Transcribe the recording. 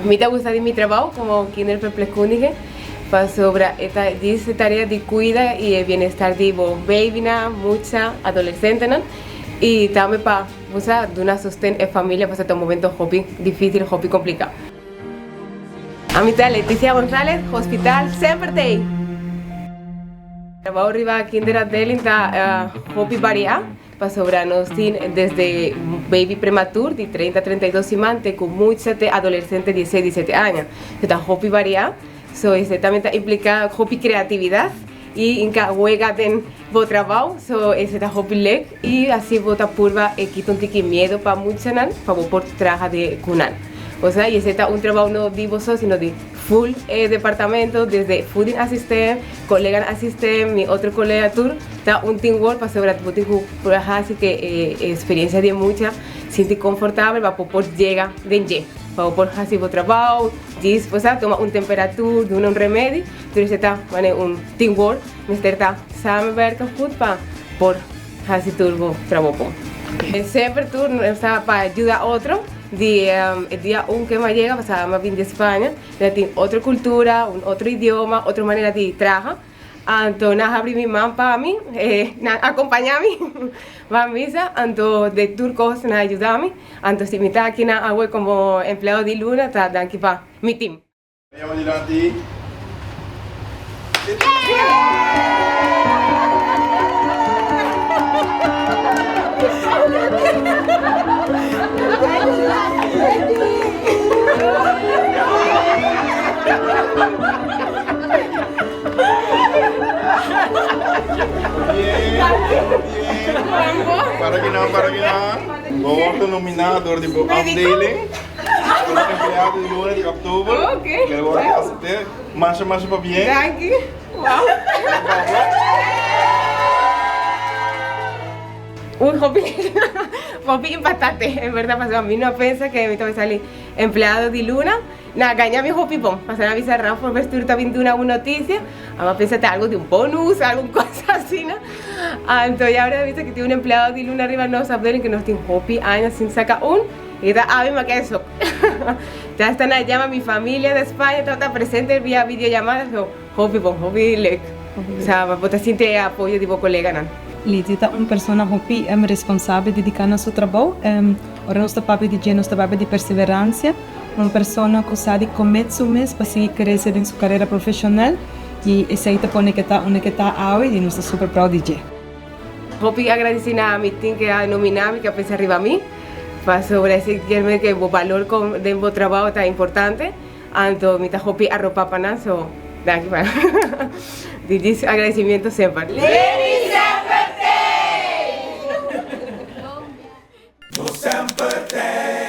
Mi ta gusta di mi trabou komo kinderverpleegkundige pasobra e ta djis e tarea di kuida i e bienestar di bo babynan, mucha, adolesentenan i tambe pa bo sa duna sosten e familia pasobra ta un momento hopi dificil, hopi complica. Ami ta Leticia Gonzalez, Hospital semper t'ei! Trabou riba kinderafdeling ta hopi varia. Pasobra nos tin desde baby prematur di 30 32 siman te ku mucha te adolecente dieseis diesete aña. So ta hopi variá. So esei tambe ta impliká hopi kreatividat i inka wega den bo trabou. So esei ta hopi lek i asi bo ta purba e kita un tiki miedo pa muchanan pa bo por traha de ku nan. Osea i esei ta un trabou no di bo so sino di Full e departamento desde voeding assistent, coleganan assistent, mi otro colega tur ta un teamwork pasobra bo tin cu por haci cu e experiencia di e mucha sinti comfortabel pa bo por yega den dje, pa bo por haci bo trabao, djis bo sa tuma un temperatur, duna un remedi, tur esei ta manera un teamwork mester ta samenwerken goed pa por Hasi tur bo trabou bon. Semper tur sa pa yuda otro. Di e dia un ke mi a yega pasaba mi a bin di Spaña, mi a tin otro kultura, un otro idioma, otro manera di traha. Anto nan a habri mi man pa mi, nan a kompaña mi pa misa, anto den tur kos nan a yuda mi. Anto si mi ta aki nan awe komo empleado di luna ta danki pa mi tim. Yama dilanti. Para kinan, para kinan. Bo wordo nomina door di bo afdeling. Como empleado di luna di oktober. Ok. Pero bo a acepté. Masha masha pabien. Danki. Wow. Un hopi hopi impactante en verdad pasobra mi no a pensa que mi ta bay sali empleado di luna. Na gaña mi hopi bon pasobra nan a bisa Rafa Verstuur ta bin duna un noticia. Ami a pensa ta algo di un bonus algun cosa asina. Anto ya ora a bisa que tin un empleado di luna riba nos afdeling que nos tin hopi aña sin saca un. Y ta abi ma ke eso. Ta esta na llama mi familia de España tabata presente via videollamada so hopi bon hopi leuk. Sa bo ta sinti e apoyo di bo coleganan. Lidia ta un persona hopi responsabel dedica na su trabou. Ora nos ta papia di dje nos ta papia di perseverancia. Un persona cu sa di comet su mes pa sigui crece den su carera profesional y esey ta pone ke ta unda ke ta awe y nos ta super proud di dje. Hopi agradeci na mi tin ke a nomina mi ke a pensa riba mi pasobra esey kier ke bo balor den bo trabao ta importante anto mi ta hopi aropa pa nan so danki pa di djis agradecimiento semper. Lady Semper Tey! Nos semper tey!